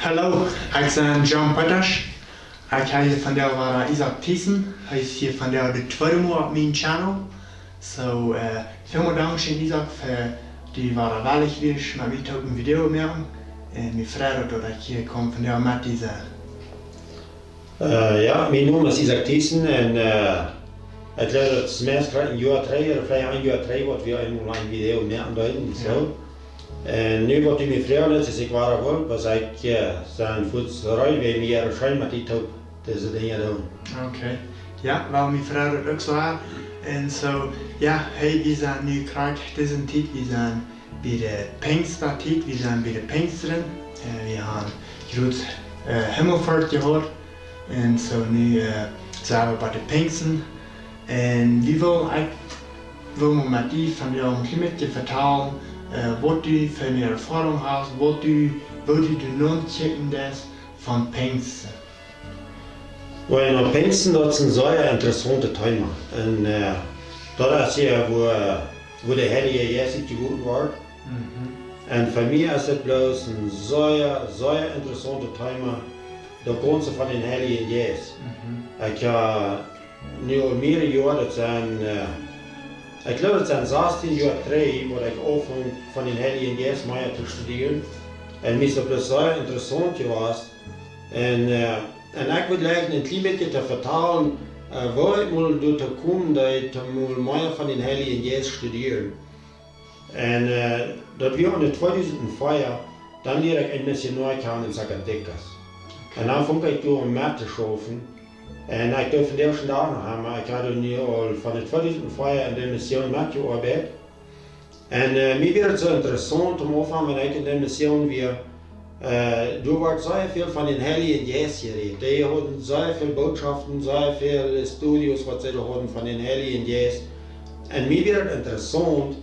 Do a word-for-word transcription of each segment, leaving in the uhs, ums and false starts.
Hallo, ekj sie John Pettasch. Ekj hab hia vondoag wada Isaak Thiessen. Hee es hia vondoag daut tweede Mol opp mien Channel. So, äh, väl mol dankscheen, Isaak, fa daut du wada wellich wieescht met mie toop een Video moaken. Un mie freit daut, daut ekj hia kaun vondoag met die sennen. Äh, jo, mien Nomen es Isaak Thiessen un, äh, ekj jleew daut es meist krakjt een Joa trigj, ooda veleicht een Joa trigj, waut wie eemol een Video moaken deeden, jo, soo. Un nu waut du mie froagst, es, ekj wada well, wiels ekj, äh, sie fuaz reed, wiels mie es scheen met die toop dise Dinja doonen. Okay. Jo, wiels mie freit daut uk soo. Un soo, jo, hey, wie sent nu krakjt dise Tiet, wie sent bie de Pinjsttiet, wie sent bie de Pinjsten. Äh, wie haben jrod, äh, Himmelfoat jehaut. Un soo nu, äh, sent wie bie de Pinjsten. Un wie wellen, ekj well mol met die vondoag een kjlien bät vetalen, äh, waut du fa eene Erfoarunk hast, waut du, woo du de Nomen kjikjen deist von Pinjsten. Well, nu, Pinjsten, daut es een sea interessauntet Thema. Un, äh, daut es hia, wua, wua de Heilje Jeist utjegoten woat. Mhm. Un fa mie es et bloos een sea, sea interessauntet Thema, daut gaunze von dän Heiljen Jeist. Mhm. Ekj, äh, nu aul mearere Joa, daut sent, äh, ekj jleew, daut sent sastieen Joa trigj, waut ekj aunfunk von dän Heiljen Jeist mea to studieren. Un mie es daut bloos sea interessaunt jewast. Un, äh, un ekj wull jlikj een kjlien bät to vetalen, äh, woo ekj mol doatoo kjeem, daut ekj mol mea von dän Heiljen Jeist studieren. Un, äh, daut wia aune tweedusent vea, dan lieed ekj een Missionoa kjanen en Zacatecas. Okay. Un dan funk ekj doa aun met to schaufen. Un ekj deed vondoag dän Dach noch emma, ekj haud nu aul von de tweedusent vea en de Mission metjeoabeit. Un, äh, mie wia et soo interessaunt, aum Aunfank, wan ekj en de Mission wia, äh, doa wort sea väl von dän Heiljen Jeist jerät. Dee hauden sea väl Bootschoften, sea väl Studios, waut see doa hauden von dän Heiljen Jeist. Un mie wia et interessaunt.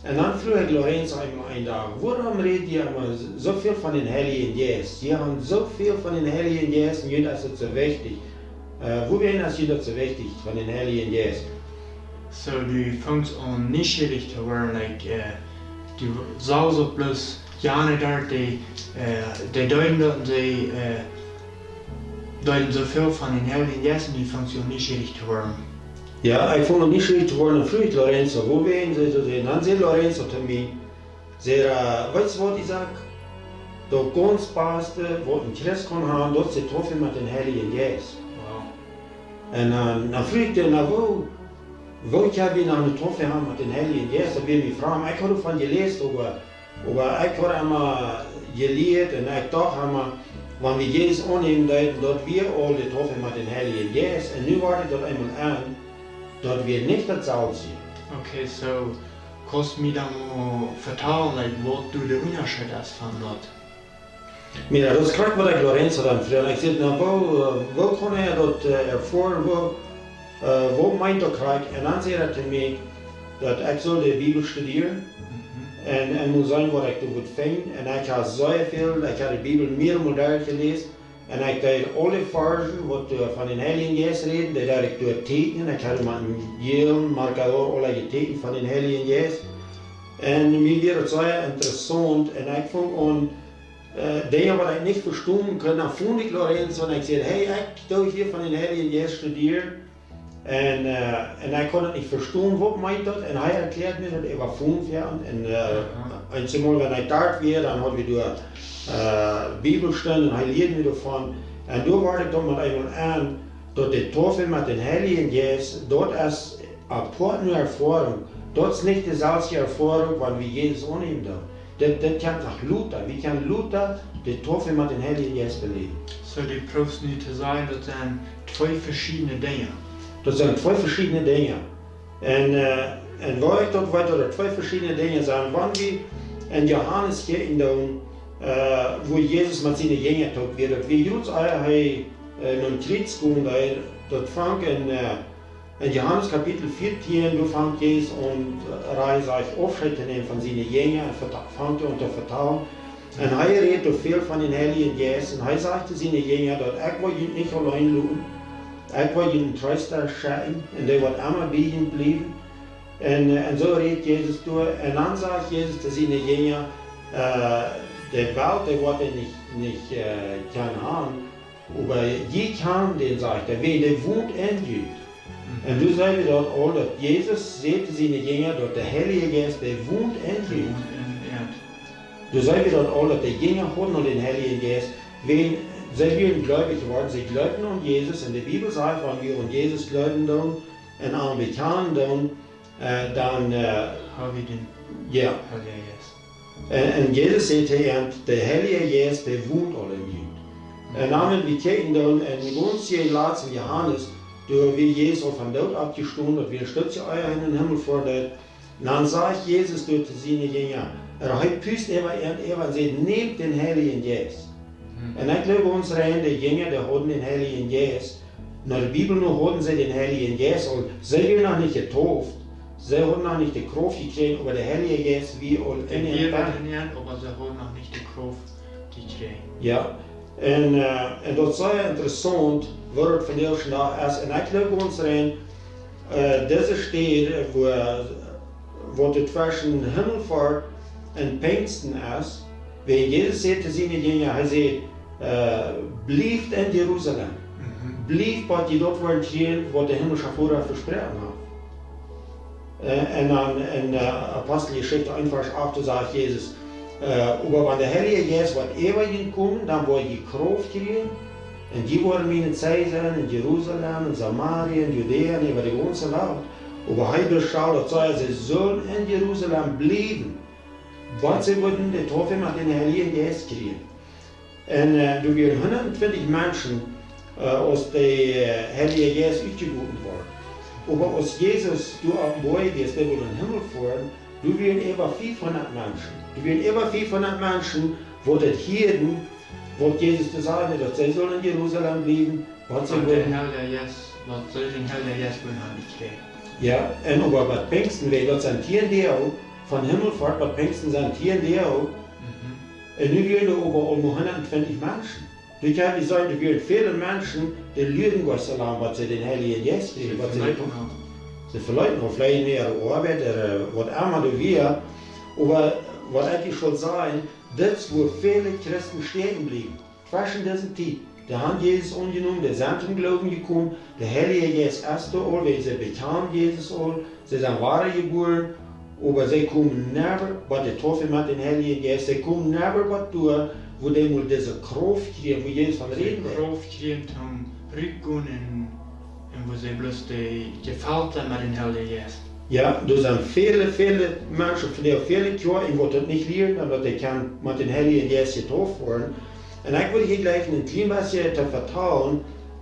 Un dan fruach ekj Lorenzo eemol een Dach: "Wuarom rät jie emma soo väl von dän Heiljen Jeist? Jie haben soo väl von dän Heiljen Jeist un junt es et soo wichtich. Äh, wuarom es junt daut soo wichtich von dän Heiljen Jeist?" So, du fungst aun nieschierich to woaren, like, äh, du sachst uk bloos jane doa, dee, äh, dee deeden daut un dee, äh, deeden soo väl von dän Heiljen Jeist un du fungst aun nieschierich to woaren. Jo, ekj funk aun nieschierich to woaren un fruach ekj Lorenzo, wuarom see daut deeden. Dan säd Lorenzo to mie, säd hee: "Weetst waut, Isaak? Daut gaunz baste, waut een Christ kaun haben, daut es de Taufe met dän Heiljen Jeist." Wow. Un dan, dan fruach ekj am: "Na, woo, woo kjenn wie nu eene Taufe haben met dän Heiljen Jeist?" Daut wia mie framd. Ekj haud doavon jeläst, oba, oba ekj haud emma jelieet un ekj docht emma, wan wie Jesus aunnämen deeden, daut wia aul de Taufe met dän Heiljen Jeist. Un nu wort ekj daut eemol en, daut wia nich daut selwje. Okay, so, kaust mie dan mol vetalen, like, waut doa de Unjascheet es von daut? Mira, daut es krakjt waut ekj Lorenzo dan fruach. Ekj säd: "Na, woo, äh, woo kaun hee daut, äh, erfoaren? Woo, äh, waut meent daut krakjt?" Un dan säd hee to mie, daut ekj sull de Bibel studieren. Mhm. Un, un mol seenen, waut ekj doa wudd finjen. Un ekj haud sea väl, ekj haud de Bibel mearemol derchjeläst. Un ekj deed aule Varzen, waut, äh, von dän Heiljen Jeist räden, dee deed ekj doa tieekjnen. Ekj haud met een jälen Markador aule jeteekjent von dän Heiljen Jeist. Un mie wia et sea interessaunt. Un ekj funk aun, äh, Dinja, waut ekj nich vestonen kunn. Dan funk ekj Lorenzo un ekj säd: "Hey, ekj doo hia von dän Heiljen Jeist studieren." Un, äh, un ekj kunn et nich vestonen, waut meent daut? Un hee erkjläad mie daut äwa Phone wieda. Un, äh, aha, eenjemol, wan ekj doa wia, dan haud wie doa, äh, Bibelstund un hee lieed mie doavon. Un doa wort ekj dan met eemol en, daut de Taufe met dän Heiljen Jeist, daut es apoat eene Erfoarunk. Daut es nich de selwje Erfoarunk, wan wie Jesus aunnämen doonen. Daut, daut kjemt noch lota. Wie kjennen lota de Taufe met dän Heiljen Jeist beläwen. So, du proowst nu to sajen, daut sent twee veschiedne Dinja. Daut sent twee veschiedne Dinja. Un, äh, un woo ekj daut weet, daut et twee veschiedne Dinja sent, wan wie en Johanes kjikjen doonen, äh, wua Jesus met siene Jinja toop wia, daut wia jrods ea hee, äh, nom Kjriez hunk, daut, daut fangt en, äh, en Johanes Kapitel vieetieen, doa fangt Jesus aun, äh, hee sajcht, Aufscheet to nämen von siene Jinja un veta-, fangt aun to vetalen. Un hee rät doa väl von dän Heiljen Jeist. Un hee sajcht to siene Jinja, daut: "Ekj woa junt nich auleen loten. Ekj woa junt een Treesta schekjen. Un dee woat emma bie junt bliewen." Un, äh, un soo rät Jesus doa. Un dan sajcht Jesus to siene Jinja, Äh, de Welt, dee woat dän nich, nich, äh, kjennen han, oba jie kjanen dän, sajcht hee, wiels dee wont en junt. Un doa seenen wie daut aul, daut Jesus säd to siene Jinja, daut de Heilje Jeist, dee wont en junt. Doa seenen wie daut aul, daut de Jinja hauden aul dän Heiljen Jeist, wiels see wieren gleubich jeworden, see jleewden aun Jesus, un de Bibel sajcht, wan wie aun Jesus jleewen doonen un am bekjanen doonen, äh, dan, äh, ha wie dän, jo. Heiljen Jeist. Un, un Jesus säd to an, de Heilje Jeist, dee wont aul en junt. Un dan, wan wie kjikjen dan en de gaunze Latst en Johanes, doa wia Jesus aul vom Doot oppjestonen, daut wia een Stootje ea en dän Himmel foaren deed. Dan sajcht Jesus doa to siene Jinja, un hee pust äwa an äwa un säd: "Nämt dän Heiljen Jeist." Mhm. Un ekj jleew gaunz rein, de Jinja, dee hauden dän Heiljen Jeist. No de Bibel no hauden see dän Heiljen Jeist aul. See wieren noch nich jedeept. See hauden noch nich de Krauft jekjräajen, oba de Heilje Jeist wia aul en an. Dee wia aul en an, oba see hauden noch nich de Krauft jekjräajen. Jo. Un, äh, un daut es sea interessaunt, woo daut vondoag dän Dach es. Un ekj jleew gaunz rein, äh, dise Städ, wua, wua daut tweschen Himmelfoat un Pinjsten es, wiels Jesus säd to siene Jinja, hee säd, äh: "Blieft en Jerusalem. Mhm. Blieft, bat jie daut woaren kjrieen, waut de himmlische Voda vesproaken haft." Äh, un dan en, äh, Aposteljeschicht eent Varsch acht, doa sajcht Jesus, äh: "Oba wan de Heilje Jeist woat äwa junt komen, dan woa jie Krauft kjrieen. Un jie woaren miene Zeijen sennen en Jerusalem, en Samaria, en Judäa un äwa de gaunze Welt." Oba hee bestalt, daut see, see sullen en Jerusalem bliewen, bat see wudden de Taufe met dän Heiljen Jeist kjrieen. Un, äh, doa wieren hundatentwintich Menschen, äh, aus de, äh, Heilje Jeist utjegoten wort. Oba aus Jesus doa opp dän Boajch wia, dee wull en dän Himmel foaren, doa wieren äwa fiefhundat Menschen. Doa wieren äwa fiefhundat Menschen, waut daut hieeden, waut Jesus to sajen haud, daut see sullen en Jerusalem bliewen, bat see wudden, Heilje Jeist, bat see dän Heiljen Jeist wudden han jekjräajen. Jo, un oba bat Pinjsten wia, daut sent tieen Doag, von Himmelfoat bat Pinjsten sent tieen Doag. Mhm. Un nu wieren doa oba aul mau hundatentwintich Menschen. Doa kjenn wie sajen, doa wieren väle Menschen, dee luaden goanich soo lang, bat see dän Heiljen Jeist kjrieejen, bat see veleicht noch, veleicht noch, veleicht no äare Oabeit, äh, waut emma doa wia. Oba waut ekj uk wull sajen, dit es, wua väle Christen stäakjen bliewen. Tweschen dise Tiet. Dee han Jesus aunjenomen, dee sent toom Gloowen jekomen, de Heilje Jeist es doa aul, wiels see bekjanen Jesus aul, see sent wadajebuaren, oba see komen never bat de Taufe met dän Heiljen Jeist, see komen never bat doa, wua dee mol dise Krauft kjrieen, wua Jesus von räden deed. Krauft kjrieen toom rutgonen un, un wua see bloos de Jefelt sent met dän Heiljen Jeist. Jo, doa sent väle, väle Menschen, vondoag väle Kjoakjen, waut daut nich lieren, daut dee kjennen met dän Heiljen Jeist jetauft woaren. Un ekj well hia jlikj een kjlien bät to vetalen,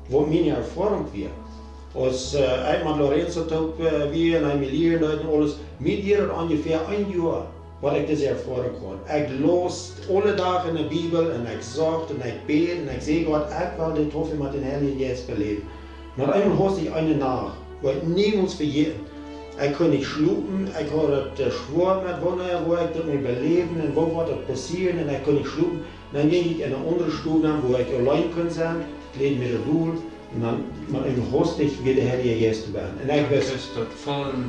waut miene Erfoarunk wia. Aus, äh, ekj met Lorenzo toop, äh, wia un ekj mie lieren deed un aules, mie dieed daut onjefäa een Joa, waut ekj dise Erfoarunk haud. Ekj laus aule Doag en de Bibel un ekj socht un ekj bäd un ekj säd: "Gott, ekj well de Taufe met dän Heiljen Jeist beläwen." Met eemol haud ekj eene Nacht, woa ekj niemols vejäten. Ekj kunn nich schlopen, ekj haud daut, äh, schwoa met, wanea woa ekj daut mol beläwen un woo woat daut passieren, un ekj kunn nich schlopen. Dan jinkj ekj en eene aundre Stow nenn, wua ekj auleen kunn sennen, läd mie daut dol, un dan, met eemol haud ekj wada de Heilje Jeist bie mie. Un ekj wist, daut Feelen,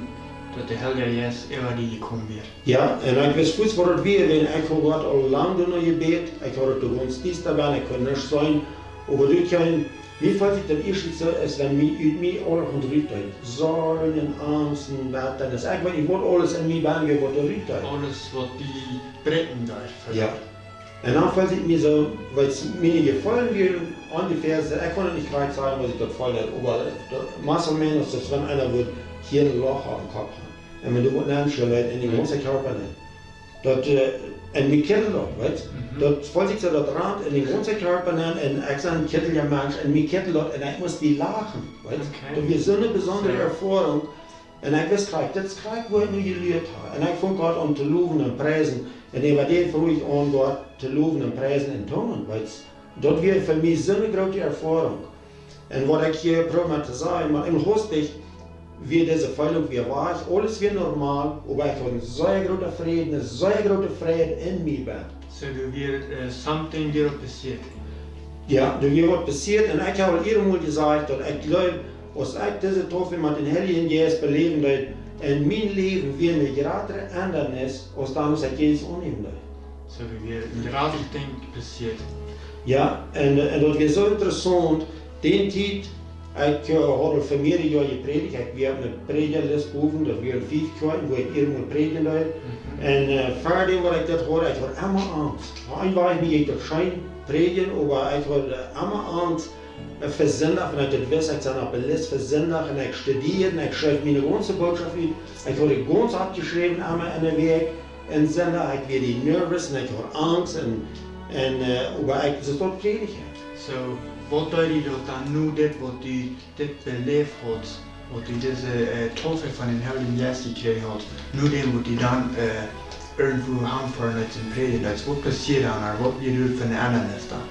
daut de Heilje Jeist äwa die jekomen wia. Jo, un ekj wist fuaz, waut daut wia, wiels ekj haud Gott aul lang doano jebät, ekj haud daut gaunz diesta bie mie, ekj kunn nuscht seenen, oba doa kjeem, mie feelt sikj daut ieescht soo, aus wan mie, ut mie aulahaunt rut deed. Sorjen un Angst un Bettanis. Ekj weet nich, waut aules en mie bie mie, waut doa rut deed. Aules, waut die bräakjen deed, jo. Un dan feeld ekj mie soo, wiels miene Jefeelen wieren onjefäa, ekj kaun daut nich krakjt sajen, waut ekj daut feeld, oba daut, más o menos, daut es, wan eena wudd hia een Loch oppem Kopp han. Un wan du waut nennst, dan en dän gaunzen Kjarpa nenn. Daut, äh, un mie kittelt daut, weetst? Mhm. Daut feeld sikj soo, daut rant en dän gaunzen Kjarpa nenn, un ekj sie een kittelja Mensch, un mie kittelt daut, un ekj must wie lachen, weetst? Okay. Daut wia soone besondre Erfoarunk, un ekj wist krakjt, dit es krakjt, wua ekj nu jelieet haud. Un ekj funk aun to lowen un priesen. Un äwa dän funk ekj aun, Gott to lowen un priesen en Tungen, weetst. Daut wia fa mie soone groote Erfoarunk. Un waut ekj hia proow to sajen, mau em Hoofd wia dise Feelunk wia wajch, aules wia normal, oba ekj haud een sea groota Fräd, eene sea groote Frieheit en mie bie mie. So, doa wia, äh, something wia passieet. Jo, doa wia waut passieet un ekj hab aul ea mol jesajcht, daut ekj jleew, aus ekj dise Taufe met dän Heiljen Jeist beläwen deed, en mien Läwen wia eene jratre Endanis, aus dan, aus ekj Jesus aunnämen deed. Soo wia een groot Dinkj passieet. Jo, un, un daut wia soo interessaunt. Dee Tiet, ekj, äh, haud aul fa mearere Joa jeprädicht. Ekj wia opp eene Prädjalis bowen, daut wieren fief Kjoakjen, wua ekj ea mol prädjen deed. Mhm. Un, äh, ver däm waut ekj daut haud, ekj haud emma Angst. Eenwajch mie jinkj daut scheen prädjen, oba ekj haud, äh, emma Angst, äh, fa Sindach, wan ekj daut wist, ekj sie opp de List fa Sindach, un ekj studieed, un ekj schreef miene gaunze Bootschoft ut. Ekj haud et gaunz oppjeschräwen, emma enne Wäakj. Un Sindach, ekj wia dee nervous un ekj haud Angst un, un, äh, oba ekj, soo daut prädjen. Soo, waut deed die daut dan nu, dit waut du, dit beläft haudst, waut du dise, äh, Taufe von dän Heiljen Jeist jekjräajen haudst, nu däm waut du dan, äh, irjentwua han foaren deetst toom prädjen, daut, waut passieed dan, ooda waut wia daut fa een Endanis dan?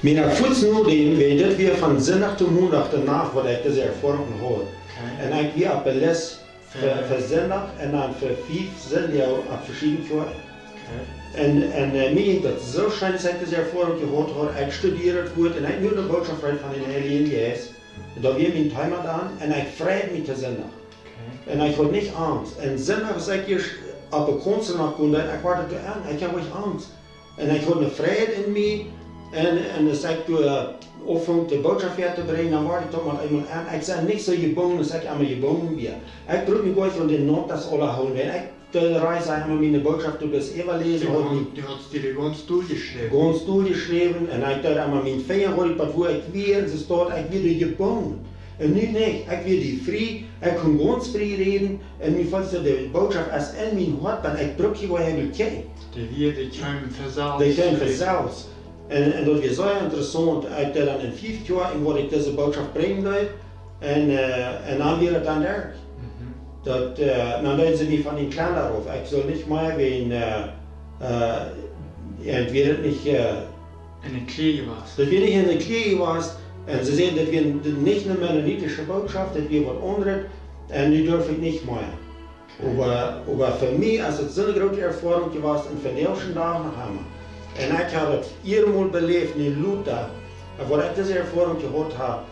Mien Fuaz nu däm, wiels daut wia von Sindach to Mondach de Nacht, waut ekj dise Erfoarunk haud. Okay. Un ekj wia opp de List fa, fa Sindach un dan fa fief Sindach opp veschiedne Kjoakjen. Okay. Un, un, äh, mie jinkj daut soo scheen, aus ekj dise Erfoarunk jehaut haud. Ekj studieed daut Wuat un ekj nu de Bootschoft reed von dän Heiljen Jeist. Daut wia mien Thema dan un ekj freid mie to Sindach. Okay. Un ekj haud nich Angst. Un Sindach, aus ekj ieescht opp de Kaunzel no kunn, ekj wort doa aun, ekj haud nich Angst. Un ekj haud eene Freid en mie. Un, un aus ekj doa aunfunk de Bootschoft wieda to brinjen, dan wort ekj doa met eemol aun. Ekj sie nich soo jebungen aus ekj emma jebungen wia. Ekj bruck mie goanich aun de Noten aula hoolen. Wan ekj de Reis emma miene Bootschoft doa bloos äwaläsen, du haud haust, mie du haust die gaunz doljeschräwen. Gaunz doljeschräwen. Un ekj deed emma mienen Finja, wua ekj, wua ekj wia, un soo daut ekj wia doa jebungen. Un nu nich, ekj wia doa frie, ekj kunn gaunz frie räden, un mie feelt soo, de Bootschoft es en mien Hoat, wan ekj bruck hia goanich kjikjen. Dee wia, dee kjeem von selfst. Dee kjeem von selfst. Un, un daut wia soo interessaunt, ekj deed dan en fief Kjoakjen, wua ekj dise Bootschoft brinjen deed, un, äh, un dan wia et dan derch. Mhm. Daut, äh, dan deeden see mie von dän Kjlender auf. Ekj sull nich mea wan, äh, äh, un wia et nich, äh, en de Kjoakj jewast. Daut wia nich en de Kjoakj jewast. Un see säden, daut wia nich eene mennonitische Bootschoft, daut wia waut aundret. Un nu durf ekj nich mea. Oba, oba fa mie es et soone groote Erfoarunk jewast un vondoag dän Dach noch emma. Un ekj hab et ea mol beläft, nu lota, un waut ekj dise Erfoarunk jehaut hab,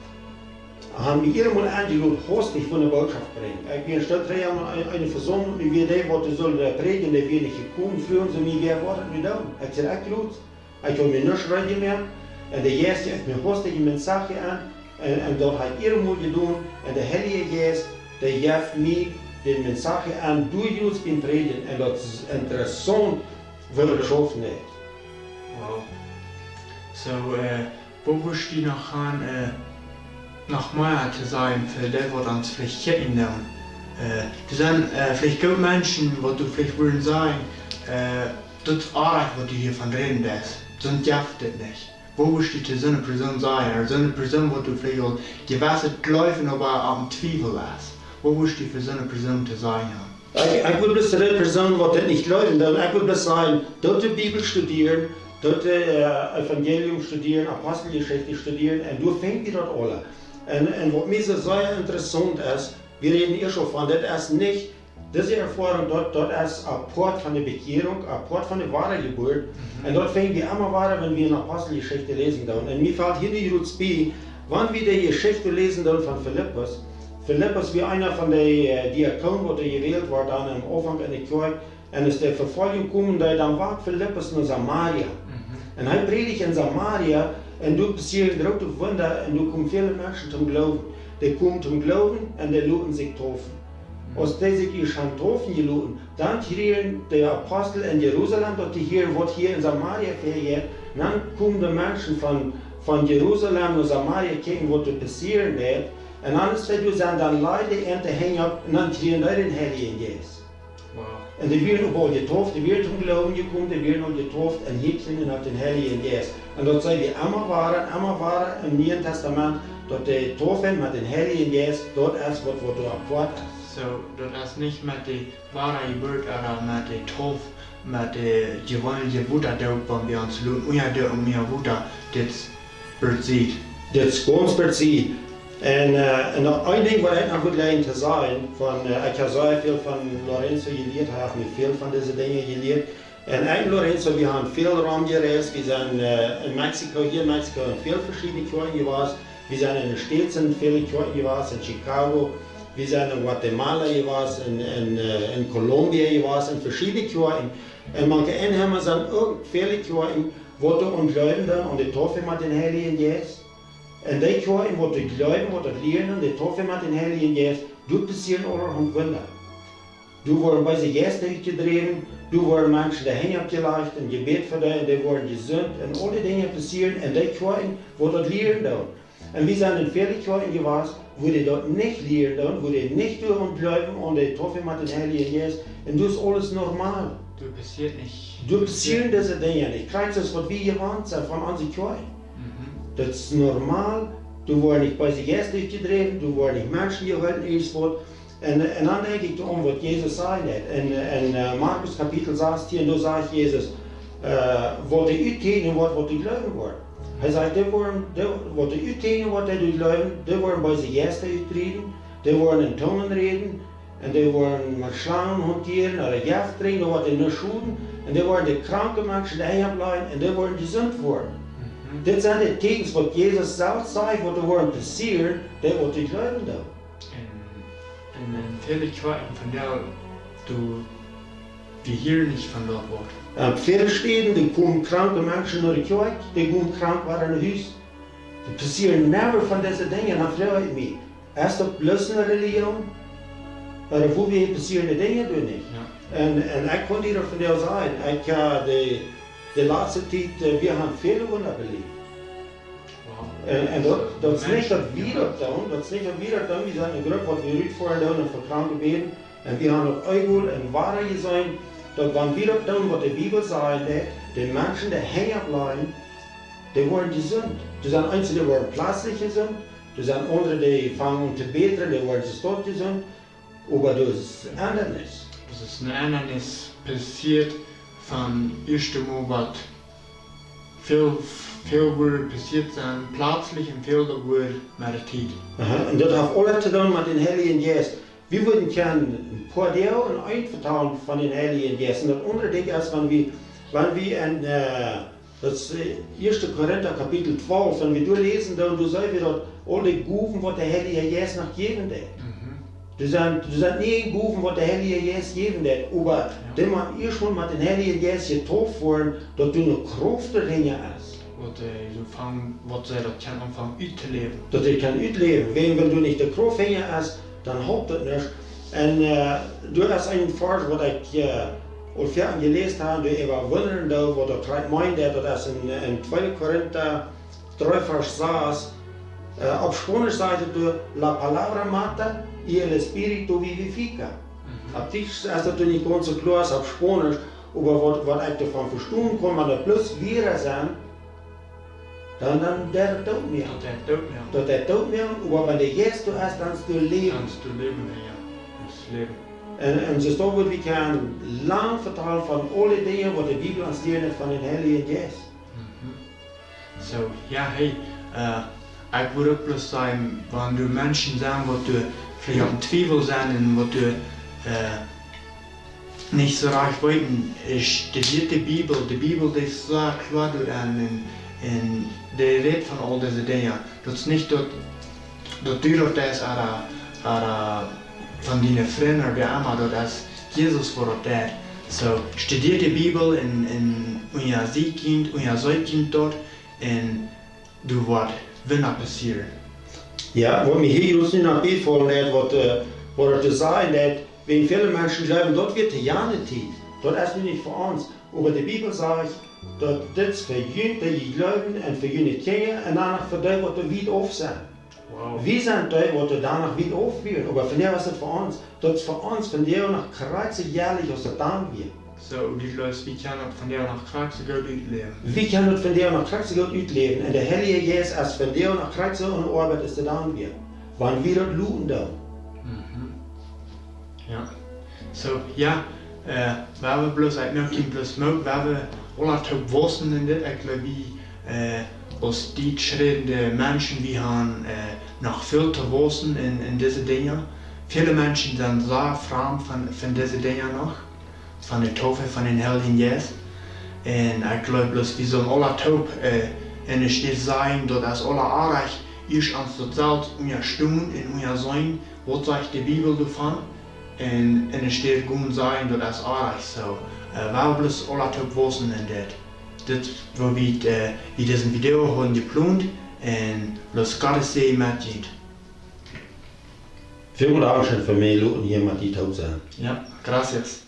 haben mie ea mol aunjelot, haust nich von de Bootschoft brinjen. Ekj wia en Stoot dree Joa en eene Vesaumlunk, nu wia dee, waut doa sull, äh, prädjen, dee wia nich jekomen, fruagen see mie, wäa woat daut nu doonen? Ekj säd, ekj lot. Ekj haud mie nuscht reed jemoakt, un de Jeist jeef mie haustich een Mensach aun, un, un daut hab ekj ea mol jedonen, un de Heilje Jeist, dee jeef mie dän Mensach aun, doa jrods biem prädjen, un daut es interessaunt, woo daut schaufen deit. Wow. Soo, äh, waut wurscht du noch han, äh, noch mea to sajen fa dee, waut ons veleicht kjikjen doonen? Äh, doa sent, äh, veleicht goot Menschen, waut du veleicht wudden sajen, äh, daut es oajch, waut du hia von räden deist. Soont jeft et nich. Waut wurscht du to soone Persoon sajen? Ooda soone Persoon, waut du veleicht aul jewess jleefst, oba aum Twiewel es. Waut wurscht du fa soone Persoon to sajen han? Ekj, ekj wudd bloos to dee Persoon, waut dit nich jleewen, dan ekj wudd bloos sajen, doot de Bibel studieren, doot de, äh, Evangelium studieren, Aposteljeschicht studieren, un doa finjt jie daut aula. Un, un waut mie soo sea interessaunt es, wie räden ea aul von, dit es nich, dise Erfoarunk, daut, daut es een Poat von de Bekjierunk, een Poat von de Wadajeburt. Mhm. Un daut finj wie emma wada, wan wie en Aposteljeschicht läsen doonen. Un mie felt hia nu jrods bie, wan wie de Jeschicht läsen doonen von Filippus. Filippus wia eena von de, äh, Diakonen, waut doa jewält worden dan aum Aunfank enne Kjoakj. Un aus de Vefoljunk kjeem, dan, dan wia Filippus no Samaria. Mhm. Un hee prädicht en Samaria, un doa passieeden groote Wunda, un doa kjeemen väle Menschen toom Gloowen. Dee kjeemen toom Gloowen un dee loten sikj taufen. Mhm. Aus dee sikj ieescht han taufen jeloten, dan kjrieejen de Apostel en Jerusalem daut to hieren, waut hia en Samaria väajeit. Un dan kjeemen de Menschen von, von Jerusalem no Samaria kjikjen, waut doa passieren deed. Un dan, aus dee doa sent, dan lajden dee an de Henj opp un dan kjrieejen dee dän Heiljen Jeist. Wow. Un dee wieren uk aul jetauft, dee wieren toom Gloowen jekomen, dee wieren aul jetauft un hia kjrieejen dee dän Heiljen Jeist. Un daut seenen wie emma wada, emma wada em Nieen Tastament, daut de Taufe met dän Heiljen Jeist, daut es waut, waut doa apoat es. Soo, daut es nich met de Wadajeburt, oba met de Taufe, met de jeweenelje Wota, daut wan wie ons loten unjadoopen, unja Wota, dit es präzis. Dit es gaunz präzis. Un, äh, un noch een Dinkj, waut ekj noch wull jleichen to sajen, von, äh, ekj hab sea väl von Lorenzo jelieet, hee haft mie väl von dise Dinja jelieet. Un ekj un Lorenzo, wie haben väl romjereist, wie sent, äh, en Mexiko, hia en Mexiko, en väl veschiedne Kjoakjen jewast, wie sent en de States en väle Kjoakjen jewast, en Chicago, wie sent en Guatemala jewast, en, en, äh, en Colombia jewast, en veschiedne Kjoakjen. Un mank de Enheimische sent uk väle Kjoakjen, waut doa aun jleewen doonen, aun de Taufe met dän Heiljen Jeist. Un dee Kjoakjen, waut doa jleewen, waut doa lieren, aun de Taufe met dän Heiljen Jeist, doa passieren aulahaunt Wunda. Doa woaren beese Jeista utjedräwen, doa woaren Menschen de Henj oppjelajcht un jebät fa dee, un dee woaren jesunt, un aul dee Dinja passieren, un dee Kjoakjen, waut doa lieren doonen. Un wie sent en väle Kjoakjen jewast, wua dee daut nich lieren doonen, wua dee nich doa aun jleewen, aun de Taufe met dän Heiljen Jeist, un doa es aules normal. Doa passieren dise Dinja nich. Krakjt soo aus waut wie jewant sent von onse Kjoakjen. Mhm. Daut es normal. Doa woaren nich beese Jeista utjedräwen, doa woaren nich Menschen jeheelt, irjentwaut. Un, un dan denkj ekj aun waut Jesus säd, nich? En, en, äh, Markus Kapitel sastieen, doa sajcht Jesus, äh, waut dee uttieekjnen woat, waut dee jleewen woaren. Hee sajcht, dee woaren, dee, waut dee uttieekjnen woat, dee doa jleewen, dee woaren beese Jeista utdriewen, dee woaren en Tungen räden, un dee woaren met Schlangen hauntieren, ooda Jeft drinkjen, doa woat an nuscht schoden, un dee woaren de kranke Menschen de Henj opplajen, un dee woaren jesunt woaren. Mhm. Dit sent de Tieekjens, waut Jesus selfst säd, waut doa woaren passieren, dee waut doa jleewen doonen. En, en, en väle Kjoakjen von doa, doa, dee hieren nich von daut Wuat. En väle Städen, doa komen kranke Menschen no de Kjoakj, dee gonen krank wada no Hus. Daut passieren never von dise Dinja, dan froag ekj mie, es daut bloos ne Religion? Ooda wua wea passieren de Dinja doa nich? Jo. En, en ekj kaun die daut von doa sajen, ekj, äh, de, de latste Tiet, äh, wie haben väle Wunda beläft. Wow. En, en daut, daut es nich daut wie daut doonen, daut es nich daut wie daut doonen, wie sent ne Grupp waut wie rutfoaren doonen un fa Kranke bäden. Un wie haben uk eemol un wada jeseenen, daut wan wie daut doonen waut de Bibel sajcht, de, de Menschen de Henj opplajen, dee woaren jesunt. Doa sent eenje, dee woaren pletslich jesunt, doa sent aundre, dee fangen aun to bätren, dee woaren soo stoakj jesunt, oba daut es ne Endanis. Daut es ne Endanis passieet von ieescht mol waut väl, väl woat passieet sennen, pletslich un väl daut woat met de Tiet. Aha, un daut haft aules to doonen met dän Heiljen Jeist. Wie wudden kjennen een poa Dinja un een vetalen von dän Heiljen Jeist. Un daut aundre Dinkj es, wan wie, wan wie en, äh, daut es, äh, ieeschte Korinta Kapitel twalf, wan wie doa läsen, dan, dan seenen wie daut aul de Gowen waut de Heilje Jeist noch jäwen deed. Mhm. Doa sent, doa sent nie Gowen waut de Heilje Jeist jäwen deed, oba Jo. dee mott ieescht mol met dän Heiljen Jeist jetauft woaren, daut doa ne Krauft hinja es. Waut, äh, soo fangen, waut see daut kjennen aunfangen uttoläwen. Daut dee kjennen utläwen. Wan, wan doa nich de Krauft hinja es, dan halpt daut nuscht. Un, äh, doa es een Varsch waut ekj, äh, aul väl jeläst hab, doa äwa wundren doo, waut daut krakjt meent, daut es en, en tweede Korinta dree Varsch sas, äh, opp Spaunisch sajcht et doa, "La palabra mata y el espíritu vivifica." Mhm. Opp Dietsch es daut nich gaunz soo kloa aus opp Spaunisch, oba waut, waut ekj doavon vestonen kaun, wan daut bloos Wieed sent, dan, dan deit daut doot moaken. Daut deit doot moaken. Daut deit doot moaken, oba wan de Jeist doa es, dan es doa Läwen. Dan es doa Läwen, jo. Daut es Läwen. Un, un soo, doa wudd wie kjennen lang vetalen von aule Dinja waut de Bibel ons lieet von dän Heiljen Jeist. Mhm. Soo, jo, hey, äh, ekj wudd uk bloos sajen, wan doa Menschen sent, waut doa veleicht aum Twiewel sent un waut doa, äh, nich soo rajcht weeten, studieet de Bibel, de Bibel, dee es soo kloa doa en, un, un dee rät von aul dise Dinja. Daut es nich daut, daut du daut deist, ooda, ooda von diene Frind, ooda wäa emma, daut es Jesus, waut daut deit. Soo, studieet de Bibel un, un unjasieekjt, unjaseekjt daut, un doa woat Wunda passieren. Jo, waut mie hia jrods nu noch biefollen deit, waut, äh, waut daut to sajen deit, wan väle Menschen jleewen, daut wia to jane Tiet, daut es nu nich fa ons. Oba de Bibel sajcht, daut dit es fa junt, dee jie jleewen, un fa june Kjinja, un dan noch fa dee, waut doa wiet auf sent. Wow. Wie sent dee, waut doa dan noch wiet auf wieren, oba vondoag es et fa ons. Daut es fa ons vondoag noch krakjt soo jlikj aus daut dan wia. Soo, du jleefst, wie kjennen daut vondoag noch krakjt soo goot utläwen. Wie kjennen daut vondoag noch krakjt soo goot utläwen. Un de Heilje Jeist es vondoag noch krakjt soo aun de Oabeit aus hee dan wia. Wan wie daut loten doonen. Mhm. Jo. Soo, jo, äh, wie haben bloos, ekj moak mie bloos Moot, wie haben aula to wausen en dit, ekj jleew, wie, äh, aus dietschrädende Menschen, wie haben, äh, noch väl to wausen en, en dise Dinja. Väle Menschen sent soo framd von, von dise Dinja noch, von de Taufe von dän Heiljen Jeist. Un ekj jleew bloos, wie sellen aula toop, äh, en de Städ sajen, daut es aula oajch, ieescht ons daut selfst unjastonen un unjaseenen, waut sajcht de Bibel doavon? Un, un enne Städ gonen sajen, daut es oajch soo. Äh, wie bloos aula toop wausen en dit. Dit, woo wie, äh, wie disen Video hauden jeplont un bloos Gott sien Säajen met junt. Välmol Dankscheen fa mie loten hia met die toop sennen. Jo, gracias.